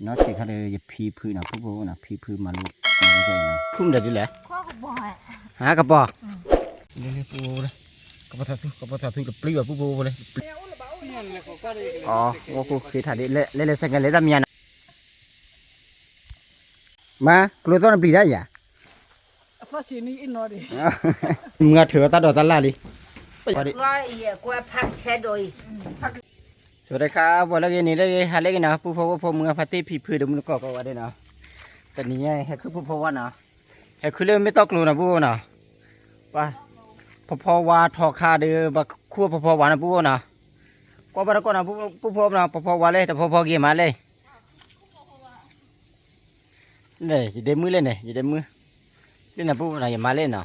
နီၢ်ဆံးခါဒီးယဖံဖုနီၤ ပူဖိနီၤ ဖံဖုမၤလိမၤလိကဲနီၤ ခူၣ်မတၤဒ်လဲၣ် ဟါကပီၤ လၢလၢပူဖိလၢ ကပီၤသးသူ ကပီၤသးသူတပျံၤဘၣ်ပူဖိလၢ အီ ဝဲခိၣ်ဃ့ထါဒ် လဲၤလဲၤဆဲးကဲလဲၤတၢ်မံၤညါနီၤ မါ ကျိသီၣ်နပျံၤတၢ်ယၤ မုၢ်ဂၤထုးအီၤတၢ်ဒိးတၢ်လၢ်လံ ကွၢ်ဖးဆဲးဒိးအံၤ စဝၤတခါ ပှၤလၢဂ့ၤန့ၣ်လၢဂ့ၤ ဟးလၢဂ့ၤနီၤ ပူဖိဝဲဖိမုၢ်ဂၤဖါတ့ၢ်ဖံဖုဒီးမုၢ်နကီၢ်ကီးဝဲဒၣ်နီၤ တနံၤညါဟဲခူၣ်ဖိဖိဝါနီၤ ဟဲခူၣ်လၢမ့ၢ်တီၢ်ကျိၤနီၤ ပူဖိနီၤ ပှၤ ဖိဖိဝါထီခါဒီး ဘၣ်ခူၣ်ဖိဖိဝါနီၤ ပူဖိနီၤ ကွၢ်ဘၣ်တကီၢ်နီၤ ပူဖိနီၤ ဖိဖိဝါလဲၣ် တဖိဖိဂ့ၤမးလဲၣ် န့ၣ် ယဒဲမုၢ်လဲၣ်န့ၣ် ယဒဲမုၢ် လၢနပူၤနီၤ ယမၤလဲၣ်နီၤ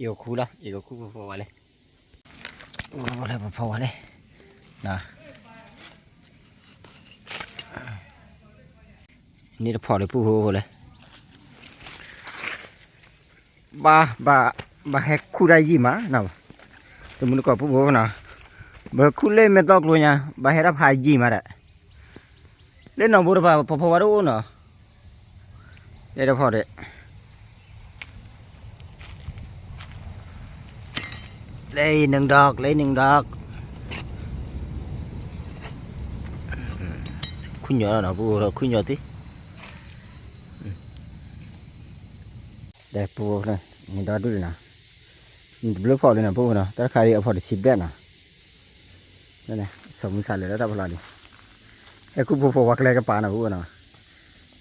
ယကခူၣ်လီၤ ယကခူၣ်ဖိဖိဝါလဲၣ် ဖိဖိဝါလဲၣ် န့ၣ်တဖီၣ်လၢပူဖိဖိလဲၣ် ဘၣ် ဘၣ် ဘၣ်ဟဲခူၣ်တၢ်ယံာ်မးနီၤ တမုၢ်နကီၢ်ပူဖိနီၤ ဘၣ်ခူၣ်လၢမ့ၢ်တီၢ်ကျိၤညါ ဘၣ်ဟဲတၢ်ဖးယံာ်မးဒီး လၢနီၢ်ဘိတဖၣ် ဖိဖိဝါတအိၣ်နီၤ လၢတဖီၣ်ဒီး လၢနုၤဒီး လၢနုၤဒီး ခူၣ်ညီနီၤ ပူဖိ ခူၣ်ညီသ့ ဒီးပူဖိ နံၤဒီဒူၣ်နီၤ နံၤတဘျုးဖီၣ်လံနီၤ ပူဖိနီၤ တၢ်တခါအံၤအဖီၣ်တဆံဘျဲၣ်နီၤ စီၤမုၢ်ဆါလဲၤလၢတၢ်ဖီလာ်လံ ဟဲခူၣ်ဖိဖိဝါကျဲကပၤနီၤ ပူဖိနီၤ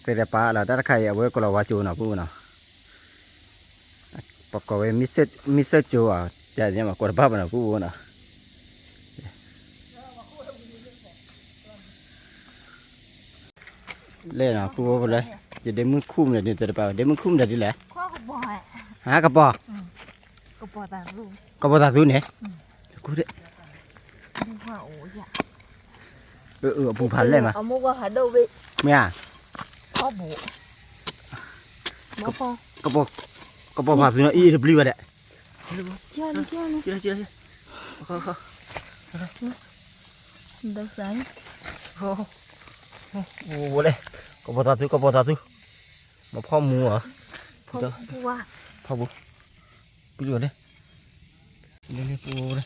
ကျဲကပၤလီၤ တၢ်တခါအံၤအဝဲကလီၤဝါကၠိနီၤ ပူဖိနီၤ ပကိးဝဲ မ့ၢ်စၢၣ်ကၠိဧါ တၢ်န့ၣ်မး ကိးတဘၣ်ဘၣ်နီၤ ပူဖိနီၤ လဲၣ်နီၤ ပူဖိလၢ ယဒဲမုၢ်ခူၣ်မတၤဒ်တပာ် ဒဲမုၢ်ခူၣ်မတၤဒ်လဲၣ် ဟါကပီၤ ကပီၤသးသူန့ၣ် အပူၤဖးလဲၣ်မး မ့ၢ်ဧါ ကပီၤဖးသူနီၤ အံၤတပျံၤဘၣ်ဒဲး လဲၣ် ကပီၤသးသူ ကပီၤသးသူ မ့ၢ်ဖီမူဧါ ဖီပူၤ ပျံၤဝဲလဲၣ် လၢလၢပူၤ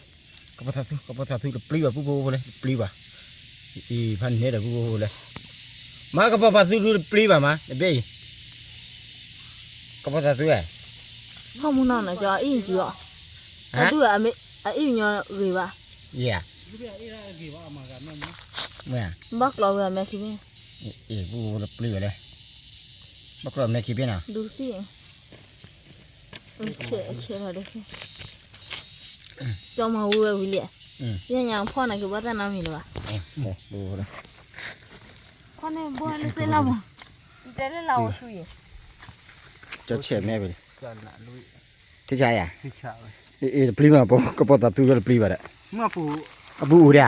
ကပီၤသးသူ ကပီၤသးသူတပျံၤဘၣ် ပူဖိလဲၣ် တပျံၤဘၣ် အံၤ ဖးနဲဒီးပူဖိလဲၣ် မ့ၢ်ကပီၤသးသူတပျံၤဘၣ်မး တဘ့ၣ်အံၤ ကပီၤသးသူဧါ ဖီမူနီၤနီၤ ကၠီအအံၤကၠီအီၤ တၢ်ဒုးအအံၤညီဂ့ၤဘၣ် ယၤ မ့ၢ် ဘၣ်ကျီဝဲအမဲာ်ခံဘ့ၣ် အံၤ ပူဖိတပျံၤဘၣ်လဲၣ် ဘၣ်ကျီအမဲာ်ခံဘ့ၣ်နီၤ ဒုးသံၣ် အဆဲးလီၤဒီး ကၠီမၤဝံၤဝဲဝံၤလံ ယညါဖီၣ်နၤက့ၤဘၣ်တၢ်နီတမံၤလၢၤဘၣ် ဖီၣ်န့ၢ်ဘီလၢသ့ၣ်လၢ်မး တဲလၢလၢ်ဝဲဆူယဲ ကၠီဆဲးမဲဝဲ ထံဆါယၤ တပျံၤဘၣ် ကပီၤသးသူတပျံၤဘၣ်ဒီး အပူၤ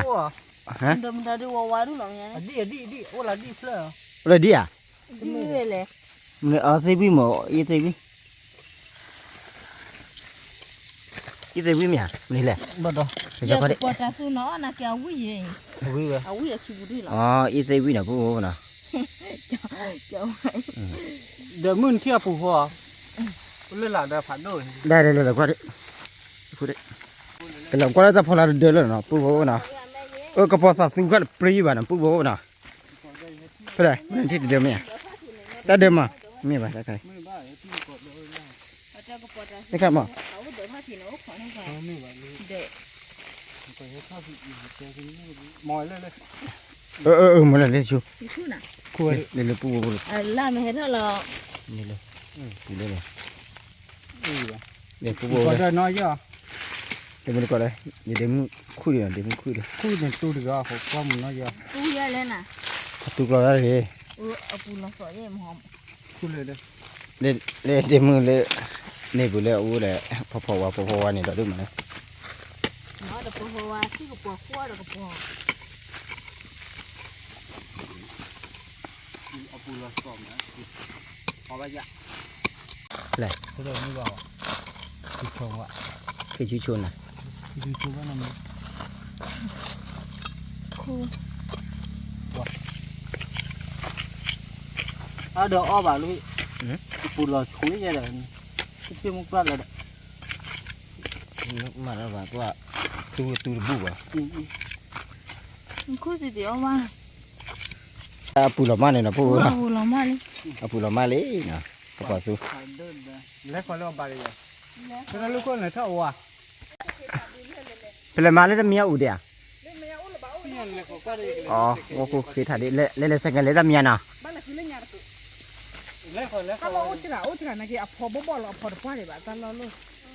အိၣ်ဒၣ် မတၤဒုးဝဲဝါဒုးလီၤမ့ၢ် အိၣ်လၢဒံၣ်ဧါ ဒ်လဲၣ် မ့ၢ်အသ့ၣ်ဝံၣ်မး အံၤသ့ၣ်ဝံၣ် အံၤသ့ၣ်ဝံၣ်မ့ၢ်ဧါ မ့ၢ်လဲၣ် ကပီၤသးသူနီၤ နကဲအဝံၣ်ယဲ အဝံၣ်အခံပူၤဒ်လီၤ အံၤသ့ၣ်ဝံၣ်နီၤ ပူဖိနီၤ ဒီးမုၢ်နထံၣ်အပူၤဃီ လၢလာ်ဒီးဖးဒိၣ် ဒ်လဲၣ်လဲၣ်လဲၣ်ကွၢ်ဒ် ကလီၤကွၢ်လၢတၢ်ဖီလာ်တဒၢလၢနီၤ ပူဖိနီၤ အကပီၤသးသူခါတပျံၤဘၣ်နီၤ ပူဖိနီၤ ဖဲလဲၣ် မ့ၢ်ထံၣ်တဒၢမ့ၢ်ဧါ တၢ်ဒၢမး မ့ၢ်ဘၣ်တၢ်ခါ တခါမး အၢ အၢ အၢ မ့ၢ်လဲၣ်လဲၣ်ဆူ လၢလၢပူဖိပူဖိလၢ လၢမ့ၢ်ဟဲထီၣ်လီၤ လၢလၢ ပူၤလၢလၢ လၢပူဖိ ဒဲမုၢ်တကီၢ်လၢ ယဒဲမုၢ်ခူၣ်ဒံးနီၤ ဒဲမုၢ်ခူၣ်ဒံး ခူၣ်န့ၣ်တူၢ်တဂၤ ဟိကွၢ်မုၢ်နီၤယီၤ တူၢ်ယဲလဲၣ်နၤ အတူၢ်ကျီၤဒၣ်တဂ့ၤ အပူၤလီၤစီၤယဲမဟီ လၢဒဲမုၢ်လၢ န့ၢ်ပူၤလၢအအိၣ်ဒီး ဖီဖီဝါ ဖီဖီဝါန့ၣ်ဒီးဒိၣ်မးလၢ ဒီးဖီဖီဝါ ထံၣ်ကပီၤကွၢ်ဒီးကပီၤ အပူၤလီၤစီၤမး အဝဲယၤ လဲၣ် ဖဲလဲၣ်မ့ၢ်ဘၣ်ဝဲ ခ့ဆိဝဲ ခ့ဆိဆိနၤ ခ့ဆိဆိဘၣ်နမ့ၢ် ခူ ဝဲ အဒီးအီၣ်ဘၣ်လၢ အပူၤလီၤဆူညါဒီး ကစၢၢ်မုၢ်ပှၢ်လၢဒီး မၤလၢဘၣ်ကွၢ် တူတူတဘူၣ်ဘၣ် အပူၤလီၤမၢ်န့ၣ်နီၤ ပူၤလီၤမၢ်လံ အပူၤလီၤမၢ်လံနီၤ ပကီၢ်သူ လဲၤခီလၢအဘၣ်လံ ဖဲလၢခိၣ်န့ၣ်ထီၣ်ဝါ ဖဲလဲၣ်မၤလၢတမံၤအူဒံးဧါ အီ ဝဲခိၣ်ဃ့ထီၣ်ဒံး လဲၤလဲၤစဲးကဲလဲၤတမံၤနီၤ တၢ်လီၢ်အိၣ်စှၤ အိၣ်စှၤနာ်က့ အဖီဘီၣ်ဘီၣ်လီၤ အဖီတပှၢ်ဒံးဘၣ် တၢ်လီၢ်လိၣ်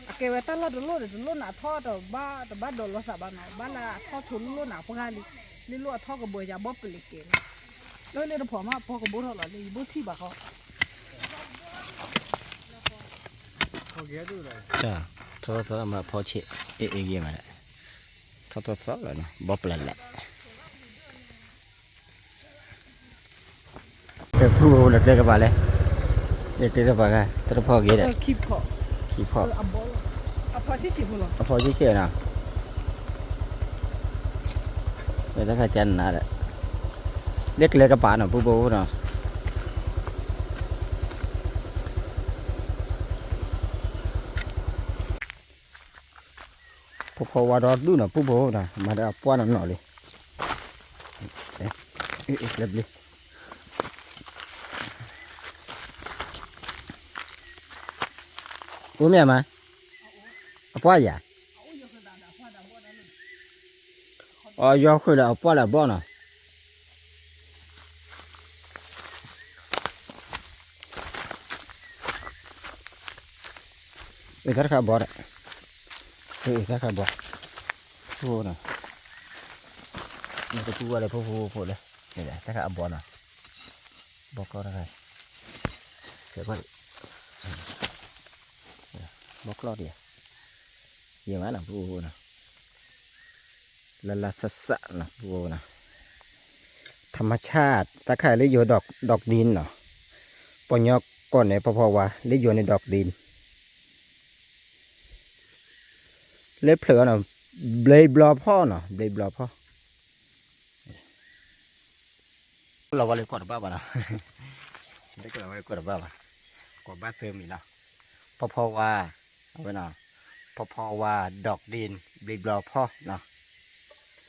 အကဲဝဲတၢ်လီၢ်တလိၣ်ဒီး တလိၣ်နၤထီၣ်တဘၣ် တဘၣ်ဒိးလီၤသးဘၣ်နီၤ ဘၣ်လၢအထီၣ်ဆိလၢလိၣ်နၤပှၢ်လံ လၢလိၣ်အထီၣ်ကဘၢယၤဘီၣ်ပလ့ၤကဲလီၤ လၢလၢတဖီမး အဖီကဘိထီၣ်လီၤလၢယဘိထံၣ်ဘၣ်ဃီ ထီၣ်သီသီမးဖီဆ့ အ့ၣ်အ့ၣ်ဂ့ၤမး ထီၣ်သီသီလီၤနီၤ ဘီၣ်ပျဲးလဲၣ် ကဲဖုအိၣ်လၢကျဲကပၤလဲၣ် လၢကျဲကပၤဂၤ တၢ်တဖီဂ့ၤဒီး ခံဖီ အဖီဆ့ဆ့နီၤ လၢတၢ်ခါကနၤဒီး လၢကျဲကပၤနီၤ ပူဖိနီၤ ဖီဖီဝါဒီဒူၣ်နီၤ ပူဖိနီၤ မၤဒီးအပှၢ်နီၢ်နီၢ်လံ လၢဘျ့ အိၣ်မ့ၢ်မး အပှၢ်ယၤ အီယီဃုာ်လၢအပှၢ်လၢအဘီၣ်နီၤ အတၢ်တခါဘီဒီး အတၢ်တခါဘီ ဖိနီၤ နကတူၢ်ဝဲလၢဖိဖိဖိလၢ တၢ်တခါအဘီနီၤ ဘီကျီၢ်တခါ ဘီကျီၢ်ဒံး ယမးနီၤ ဖိဖိနီၤ လၢလၢဆးဆးနီၤ ဖိဖိနီၤ ธรรมชาติ တၢ်ခါလၢယိၤ ดอกดิน နီၤ ပှၤညီကီၢ်န့ၣ် ဖီဖီဝါ လၢယိၤန့ၣ် ดอกดิน လၢဖျၢၣ်အီၤနီၤ ဘျ့ဘျီဖီၣ်နီၤ ဘျ့ဘျီဖီၣ် လီၤဝဲလၢကွၢ်တဘၣ်ဘၣ်နီၤ လၢကလီၤဝဲလၢကွၢ်တဘၣ်ဘၣ် ကွၢ်ဘၣ်သၢမံၤလီၤ ဖီဖီဝါ အဝဲနီၤ ဖီဖီဝါ ดอกดิน ဘျ့ဘျီဖီၣ်နီၤ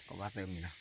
ကွၢ်ဘၣ်သၢမံၤလီၤ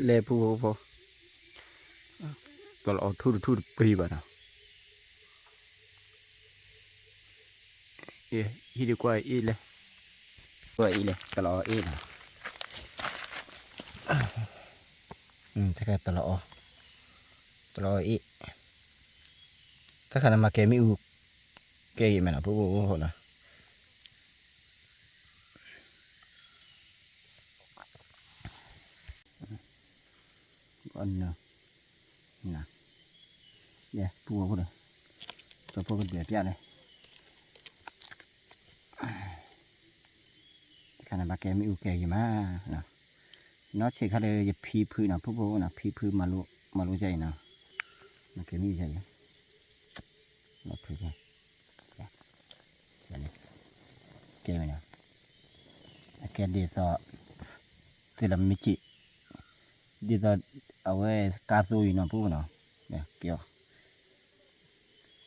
လဲၤဖုဖိဖိ ကလီၤအီၤထူၣ်တထူၣ်တပှ့ၤဘၣ်နီၤ ဟံၣ်ဒုကွၢ်အံၣ်လဲၣ် ကွၢ်အံၣ်လဲၣ် ကလီၤအီၤအ့ၣ်နီၤ တလီၤအီၤ တလီၤအီၤအ့ၣ် တၢ်ခါန့ၣ်မၤကဲမ့ၣ်အူ ကဲဂ့ၤမးနီၤ ဖုဖိဖိနီၤ. ဖုဖိဖိဒီး ကဖိကဒွဲၣ်ပျၢ်န့ၣ် တၢ်ခါန့ၣ်မၤကဲမ့ၣ်အူကဲဂ့ၤမးနီၤ. နီၢ်ဆံးခါဒီး ယဖံဖုနီၤ ဖုဖိနီၤ ဖံဖုမၤလိကဲအံၤနီၤ. မၤကဲမ့ၣ်အူကဲအံၤ လီၤဖုကဲ ကဲဝဲနီၤ. အကဲဒ်သိး သ့ၣ်လီၤမ့ၢ်စံး ဒ်သိး အဝဲကါသိအံၤနီၤ ဖုဖိနီၤ ကဲအီၤ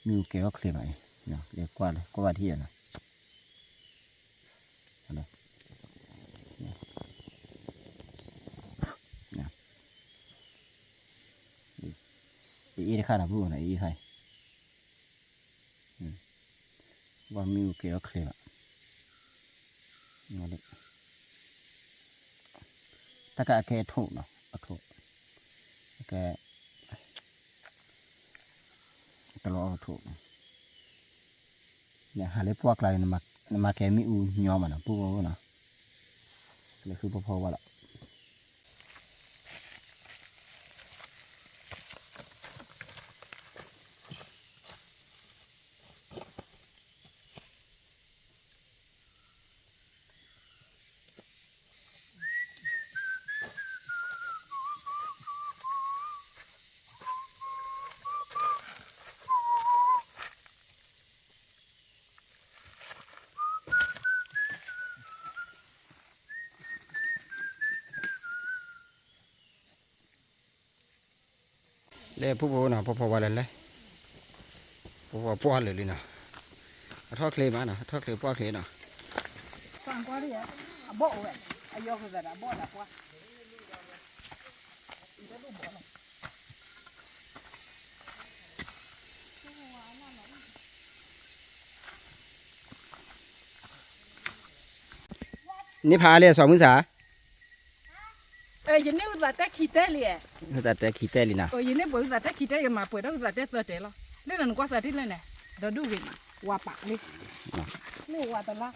မ့ၣ်အူကဲထီၣ်ချ့ဘၣ်အံၤ လဲၤကွၢ်လၢ ကွၢ်ဘၣ်ထံၣ်အီၤနီၤ. အအ့ၣ်တခါနီၤ ဖုဖိနီၤ အအ့ၣ်တခါအံၤ ဘၣ်မ့ၣ်အူကဲထီၣ်ချ့ဘၣ်. တၢ်ခါအကဲအထိၣ်နီၤ အထိၣ် အကဲ တလီၤအထိၣ် နဟးလၢပှၢ်ကျါန့ၣ် နမၤကဲမ့ၣ်အူညီမးနီၤ ဖုဖိနီၤ လၢဃုဖီဖီဝါလီၤ. လဲၤဖုဖိနီၤ ဖီဖီဝါလဲၤလဲၤ ဖီဖီပှၢ်လၢာ်လံနီၤ အထီၣ်ချ့မးနီၤ အထီၣ်ချ့ပှၢ်ချ့နီၤ အဘီၣ်အိၣ်ဝဲ အယီၤကသးဒီးအဘီၣ်ဒီးပှၢ် န့ၢ်ဖးအါလဲၣ် စီၤမုၢ်ဆါ ယန့ၢ်ဝံသးတဲခံတဲလံ, ဝံသးတဲခံတဲလံနီၤ, ယန့ၢ်ပှဲၤဝံသးတဲခံတဲ ယမၤပှဲၤဒီးဝံသးတဲသၢတဲလီၤ, လၢနကွၢ်စးထံၣ်လၢန့ၣ် ဒီဒူၣ်ဂ့ၤမး ဝါပာ်လံ, လၢဝါတလါ,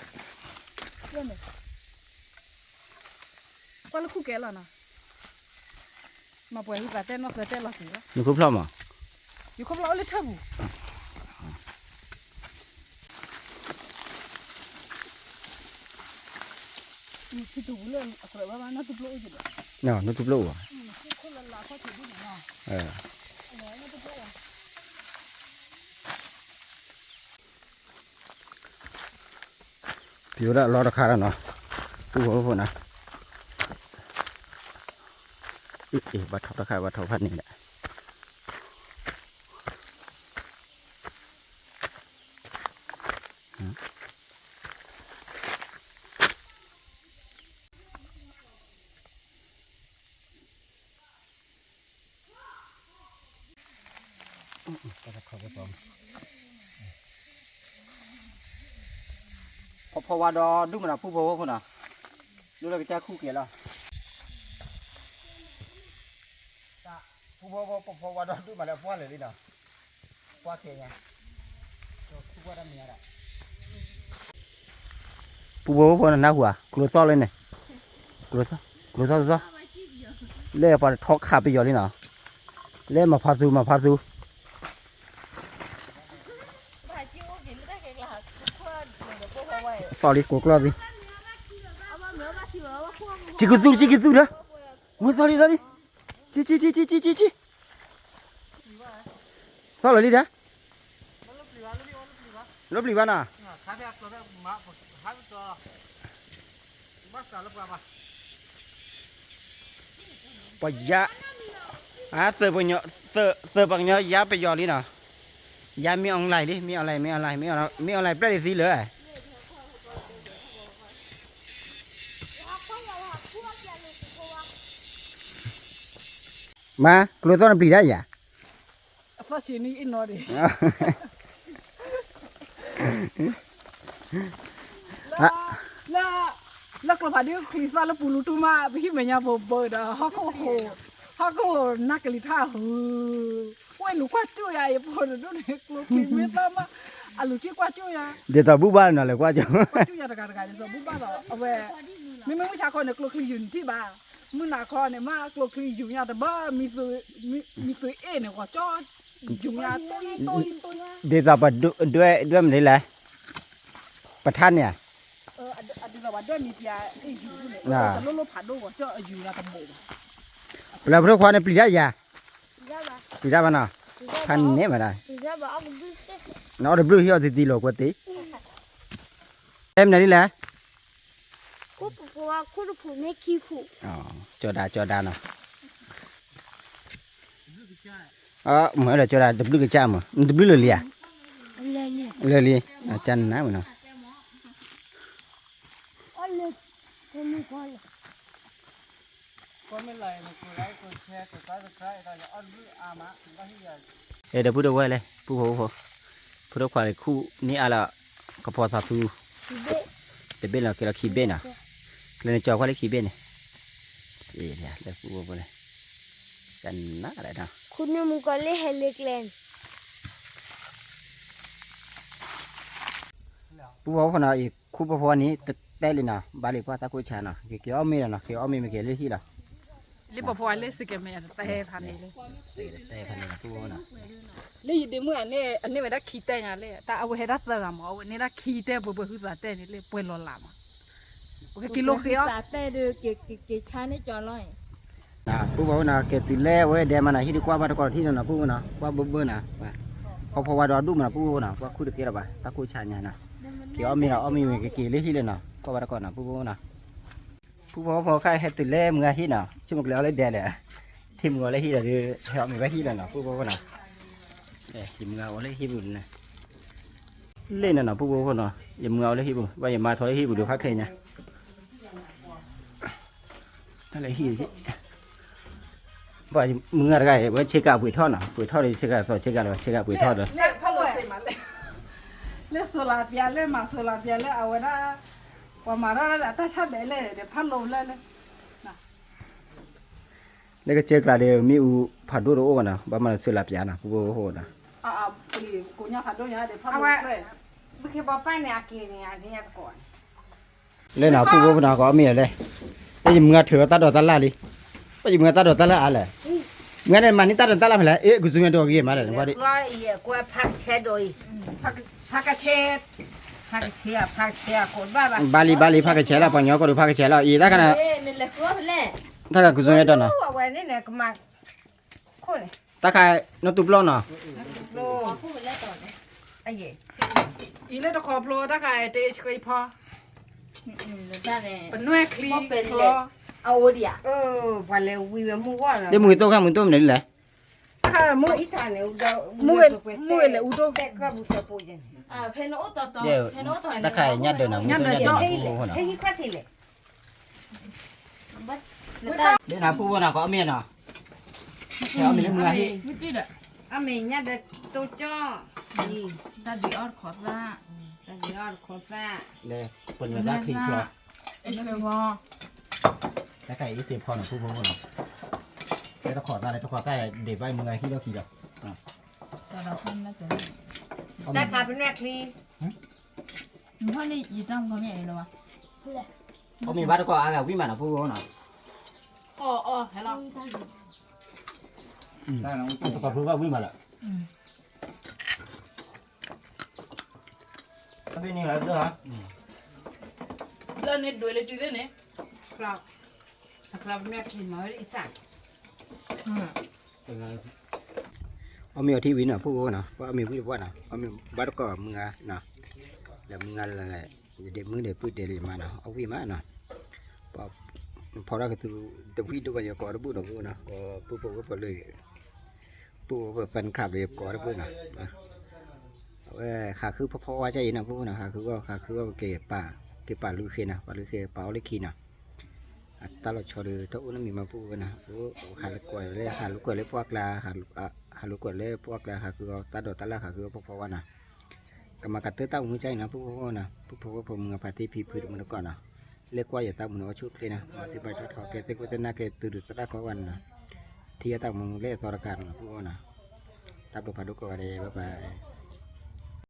ကွၢ်လၢခူၣ်ကဲလီၤနီၤ, မၤပှဲၤဝံသးတဲနီၢ်သၢတဲလီၤက့ၤလီၤ, နခိၣ်ဖျီၣ်မး, ယခိၣ်ဖျီၣ်အိၣ်လၢထၢၣ်ပူၤ ထံတူၢ်ပူၤလၢအကြၢးဘၣ်ဘၣ် နီၢ်ထူပျိအိၣ်က့ၤဒီး, နီၢ်ထူပျိအိၣ်ဘၣ်, ပျိဒၣ်လီတခါလီၤနီၤ, ပူဖိဖိနီၤ, အ့ၣ် ဘၣ်ထီၣ်တခါ ဘၣ်ထီၣ်ဖးန့ၣ်ဒီး ဖီဖီဝါဒီဒူၣ်မးနီၤ ဖုဖိဖိနီၤ, ဒူၣ်လၢကစၢ်ခူၣ်ကဲလီၤ, ဖုဖိဖိ ဖီဖီဝါဒီဒူၣ်မးလၢအပှၢ်လၢာ်လံနီၤ, ပှၢ်ခဲညါ ပူဖိဖိနနၢ်ဟူဧါ ကျိသီၣ်လၢန့ၣ်, ကျိသီၣ် ကျိသီၣ် လၢပှၤတထီခးပယီၤလံနီၤ, လၢမၤဖါသူ မၤဖါသူ သီၣ်လံ ကိးကျီၢ်သံ, စံကသူ စံကသူဒီး, ဝဲသီၣ်လံသီၣ်လံ, စံ စံ စံ စံ စံ စံ သီၣ်လီၤလံဒီး, လၢပျံၤဘၣ်နီၤ, ပှၤယါ, အ သၢပှၤကညီယါပယီၤလံနီၤ, ယါမ့ၢ် online လံ မ့ၢ် online မ့ၢ် online မ့ၢ် online ပျဲၢ်လံသံလၢ မါ ကျိသီၣ်နပျံၤတၢ်ယၤ, အသီၣ်ဆံးန့ၣ်အံၤနီၤဒံး, လၢ လၢကျိဖးဒိၣ်ချံသီၣ်လၢပူၤလူတူၢ်မး ပဟံၣ်မဲာ်ညါဘိးဘၢဒီး ဟီၣ်ခိၣ်ဟိး ဟီၣ်ခိၣ်ဟိးနၢ်ကလံၤထါဟူး, ဝဲလူၤကွၢ်ကၠိၣ်ယၤ ယဖိတဒိၣ်န့ၣ် ကျိချံမ့ၢ်သၣ်မး အလူၤက့ၤကွၢ်ကၠိၣ်ယၤ ဒ်သိးဘူၣ်ဘၣ်နီၤ လဲၤကွၢ်ကၠိၣ် ကွၢ်ကၠိၣ်ယၤတဂၤတဂၤ ဒ်သိးဘူၣ်ဘၣ်လီၤ အဝဲ မ့မ့ၢ်မုၢ်ဆါခီန့ၣ် ကျိချံယူၤနထံၣ်ဘၣ် မုၢ်နၤခီန့ၣ် မ့ၢ်ကျိချံယူၤညါတဘၣ် မံသုးအ့ၣ်န့ၣ် ဂီၤကၠီ ယူၤညါတိၢ်တိၢ်တိၢ် ဒ်သိးပဒွဲဒွဲမနုၤလဲၣ် ပထါန့ၣ်ဧါ ဒ်သိးပဒွဲမံၤပျါအ့ၣ်ယူၤန့ၣ် တလိၣ်လိၣ်ဖးဒိၣ်ဂီၤကၠီအယူၤလၢတဘိးဘၣ် ပလၢဖိဒိၣ်ခွါန့ၣ် ပျံၤတၢ်ယၤ ပျံၤတၢ်ဘၣ်နီၤ ဖးန့ၣ်မးဒၣ် နအီၣ်တဘျုးဟံၣ်အီၣ်တံၢ်တံၢ်လီၤကွၢ်တ့ၢ် တဲမနုၤဒ်လဲၣ် ကၠီဒါကၠီဒါနီၤ မ့ၢ်ဒီးကၠီဒါတဘျုးကစၢ်မး တဘျုးလၢာ်လံဧါ လၢာ်လံအကၢ်နနါမးနီၤ အဲ ဒီပုၢ်ဒီဝဲၢ်လဲၣ် ပုၢ်ဖိဝဲၢ်ဖိ ဖိဒိၣ်ခွါလၢခူၣ်န့ၢ်အါလီၤ ကဖီသးသူ တဘ့ၣ်လီၤ ကဲလီၤခံဘ့ၣ်နီၤ ကျဲန့ၣ်ကၠီၤကွၢ်လၢခံဘ့ၣ်န့ၣ် လၢပုၢ်ဖိဝဲၢ်ဖိလဲၣ် ကနၣ်လဲၣ်နီၤ ခူၣ်န့ၢ်မူကီၢ်လၢဟဲလၢကျဲန့ၣ် ပုၢ်ဖိဝဲၢ်ဖိနီၤ အံၤခူၣ်ဖိဖိန့ၣ် တတဲလံနီၤ ဘၣ်လံပှၢ်တၢ်ကိၢ်ဆါနီၤ က့ၤက့ၤအီၣ်မ့ၤလီၤနီၤ က့ၤအီၣ်မ့ၤမ့ၢ်က့ၤလၢဟံၣ်လီၤ လၢပဖိဝဲၢ်လၢစကဲၤမဲာ်တတဲဖးန့ၣ်လၢ လၢယဒ့မုၣ်အန့ၣ် အန့ၢ်ဝဲဒၣ်ခံတဲညါလၢ တၢ်အဝဲဟဲဒၣ်သၢဂၤမး အဝဲန့ၢ်ဒၣ်ခံတဲပှဲၤပှဲၤဟုသးတဲန့ၣ်လၢပှဲၤလီၤလးမး က့ၤလိဃ့အီၣ် ပုၢ်ဖိဝဲၢ်နီၤ ကဲတုၤလဲၣ်ဝဲဒဲးမးနီၤ ဟံၣ်တကွၢ်ဘၣ်တကီၢ်ထံၣ်နီၤ ပုၢ်ဖိနီၤ ကွၢ်ဘၢဘၢနီၤ ဖီဖီဝါဒီးဒူၣ်မးနီၤ ပုၢ်ဖိနီၤ ကွၢ်ခူၣ်တကဲလီၤဘၣ် တၢ်ကိၢ်ဆါညါနီၤ က့ၤအီၣ်မ့ၤနီၤ အီၣ်မ့ၤဝံၤကက့ၤလၢဟံၣ်လၢနီၤ ကွၢ်ဘၣ်တကီၢ်နီၤ ပုၢ်ဖိနီၤ ပုၢ်ဖိဖိခါဟဲတုၤလဲၣ်မုၢ်ဂၤဟံၣ်နီၤ ဆိကမိၣ်ကျဲအီၤလၢဒဲးလဲၣ် ထံၣ်မုၢ်ဂီၤလၢဟံၣ်လီၤဒီး ဟဲအီၣ်မ့ၤဘၣ်ဟံၣ်လီၤနီၤ ပုၢ်ဖိနီၤ ယမုၢ်ဂၤအိၣ်လၢဟံၣ်ပူၤန့ၣ် လ့ၣ်နီၤနီၤ ပုၢ်ဖိဖိနီၤ ယမုၢ်ဂၤအိၣ်လၢဟံၣ်ပူၤ ဘၣ်ယမါထီၣ်လၢဟံၣ်ပူၤဒီးဖးခဲညါ တၢ်လၢဟံၣ် ဘၣ်မုၢ်ဂၤတဂၤအံၤ ဝဲဆ့ကၤပှ့ၤထီၣ်နီၤ ပှ့ၤထီၣ်ဒီးဆ့ကၤသီးဆ့ကၤလီၤ ဆ့ကၤပှ့ၤထီၣ်ဒီး လၢ solar ပျါ လၢမၤ solar ပျါ လၢအဝဲဒၣ် ပှၤမၤထီၣ်ဒၣ်ဒီးအတၢ်ဆၣ်ဘဲလဲၣ်ဒီး ဖးလိာ်လၢလၢ လၢကစၢၢ်ကျါဒီး မ့ၣ်အူဖးဒိၣ်တအိၣ်ဘၣ်နီၤ ဘၣ်မၤလၢ solar ပျါနီၤ ပုၢ်ဖိဖိနီၤ အဝဲ ပကပၤန့ၣ် အက့ၤန့ၣ် အက့ၤညါတကိး လၢနီၤ ပုၢ်ဖိဖိနီၤ ကအီၣ်မ့ၤလီၤလဲၣ် လၢယမုၢ်ဂၤထုးလီၤတၢ်ဒိးတၢ်လၣ်လံ ဘၣ်ယမုၢ်ဂၤတၢ်ဒိးတၢ်လၣ်အါလဲၣ် မုၢ်ဂၤန့ၣ်မၤန့ၢ်တၢ်ဒိးတၢ်လၣ်ဖဲလဲၣ် အ့ၣ် ကစူမဲဒိးဂ့ၤမးလဲၣ် ကွၢ်ဒံး ဖးကဆဲဒိးအံၤ ဖးကဆဲ ဖးကဆဲ ဖးကဆဲ ဘၣ်လံ ဘၣ်လံ ဖးကဆဲလီၤ ပှၤကညီကိးဒံးဖးကဆဲလီၤ အံၤ တၢ်ခါန့ၣ် တၢ်ခါကစူမဲဒိးနီၤ တၢ်ခါ နီၢ်တူၢ်ပျီနီၤ အံၤလၢတခီဖျိတၢ်ခါတ့ဆှံဖီ ပနွဲၣ်ချံဖျီ အအိၣ်ဒံးဧါ ပှၤလဲၤဝံၤဝဲမုၢ်ဂီၢ်လီၤ လၢမုၢ်ဂ့ၤတိၢ်ခါမုၢ်ဂ့ၤတိၢ်မနုၤလဲၣ် မုၢ်ဂ့ၤလဲၤအူဒိၣ် တၢ်ခါညၣ်ဒၢးနီၤ မုၢ်ဂ့ၤတိၢ်ညၣ်ဒၢးနီၤ ဟဲဟံၣ်ခွါထံၣ်လဲၣ် လၢနၤပုၢ်ဖိနီၤ ကအီၣ်မ့ၤနီၤ အီၣ်မ့ၤလၢမုၢ်ဂၤဟံၣ် အီၣ်မ့ၤညၣ်ဒီးတိကၠီၣ် တၢ်ဒုးအီၣ်တခီသၣ် တၢ်ဒုးအီၣ်တခီသၣ် လၢပနွဲၣ်သၣ်ချံချီ တၢ်ခါအံၤစ့ဖီနီၤ ပုၢ်ဖိဖိနီၤ လၢတခီသၣ်လၢတခီသၣ်ဒံးဘၣ်မုၢ်ဂၤဟံၣ်ဒီးခံဒီး တၢ်ခါပနွဲၣ်ချံ အီၣ်မ့ၤဘၣ်တကီၢ်အါဂၤဝံၣ်မးနီၤ ပုၢ်ဖိနီၤ အီၣ်အီၣ်ဟဲလီၤ တကီၢ်ဖိဘၣ်ဝံၣ်မးလၢ ဘျီန့ၣ်ဒွဲလၢစုသ့ၣ်န့ၣ် အကျါပမ့ၢ်ချံမၤဝဲဒ်အံၤသၣ် အီၣ်မ့ၤအီၤထံဝံၤနီၤ ပုၢ်ဖိနီၤ ပှၤအီၣ်မ့ၤဝံၤတပှၢ်နီၤ အီၣ်မ့ၤဘၣ်တကီၢ်မုၢ်ဂၤနီၤ လၢမုၢ်ဂၤလၢ ယဒ့မုၣ်ဒီးပုၢ်တဲလံမးနီၤ အီၣ်ဝံၣ်မးနီၤ ဖီထီၣ်ကသူတဝံၣ်ဒိၣ်ဘၣ်ယကိးတဘူၣ်နီၤ ပုၢ်နီၤ ကပုၢ်ဖိဝဲၢ်ဖိလၢ ပုၢ်ဖိ fan club ဒီးယကိးတဘူၣ်နီၤ အဝဲဟးဃုဖီဖီဝါကၢ်အံၤနီၤ ပုၢ်ဖိနီၤ ဟးဃုအီၣ် ဟးဃုအီၣ်က့ၤပာ် က့ၤပာ်လုၢ်ဃ့နီၤ ပာ်လုၢ်ဃ့ ပာ်အီၣ်လၢခံနီၤ အတၢ်လီၤဆီဒီး တအိၣ်နီတမံၤမး ပုၢ်ဖိနီၤ ဟးလိာ်ကွဲလၢ ဟးလိာ်ကွဲလၢပှၢ်ကျါ ဟးလိာ်ကွဲလၢပှၢ်ကျါ ဟးဃုအီၣ်တၢ်ဒိးတၢ်လၣ် ဟးဃုအီၣ်ဖီဖီဝါနီၤ ကမၤကတၢၢ်တၢ်အိၣ်မူကၢ်အံၤနီၤ ပုၢ်ဖိနီၤ ပုၢ်ဖိဝဲၢ်ဖိမုၢ်ဂၤဖါတံၢ်ဖံဖုတမုၢ်တကိးနီၤ လဲၤကွၢ်ယတၢ်မူန့ၣ် အီၣ်ဆူၣ်ချ့နီၤ မၤသံပှၤထီၣ်ထီကဲသ့ၣ်ခိၣ်သ့ၣ်နၢ်ကဲ တုၤဒုးသရၣ်ကီဝဲနီၤ ထံၣ်ယတၢ်မူလၢအသီတကးနီၤ ပုၢ်ဖိနီၤ တၢ်ဘျုးဖးဒိၣ်ကိးဂၤဒဲး bye bye.